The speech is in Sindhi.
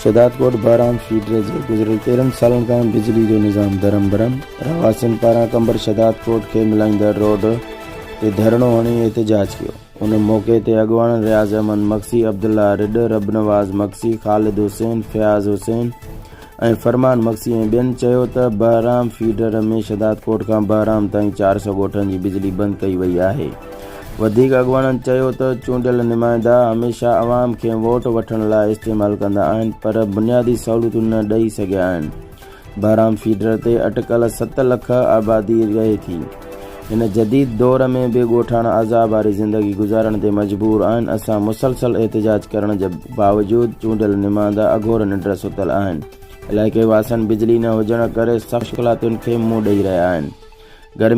شهدادڪوٽ بهرام فيڊر جي گذريل 13 سالن کان بجلي جو نظام درهم برهم، رهواسين پاران قمبر شهدادڪوٽ کي ملائيندڙ روڊ تي ڌرڻو هڻي احتجاج ڪيو. ان موقعي تي اڳواڻن رياض احمد مگسي، عبدالله رڏ، ربنواز مگسي، خالد حسين، فياض حسين ۽ فرمان مگسي ۽ ٻين چيو ته بهرام فيڊر ۾ شهدادڪوٽ کان بهرام تائين 400 ڳوٺن جي بجلي بند ڪئي وئي آهي. وڌيڪ اڳواڻن چيو ته چونڊيل نمائندا هميشه عوام کي ووٽ وٺڻ لاء استعمال ڪندا آهن پر بنيادي سهولتون نه ڏئي سگهيا آهن، بهرام فيڊر تي اٽڪل 7 لک آبادي رهي ٿي، هن جديد دور ۾ به ڳوٺاڻا عذاب واري زندگي گذارڻ تي مجبور آهن، اسان مسلسل احتجاج ڪرڻ جي باوجود چونڊيل نمائندا اگهور ننڊ ستل آهن، علائقي واسين بجلي نه هجڻ ڪري سخت مشڪلاتن کي منهن ڏئي رهيا آهن.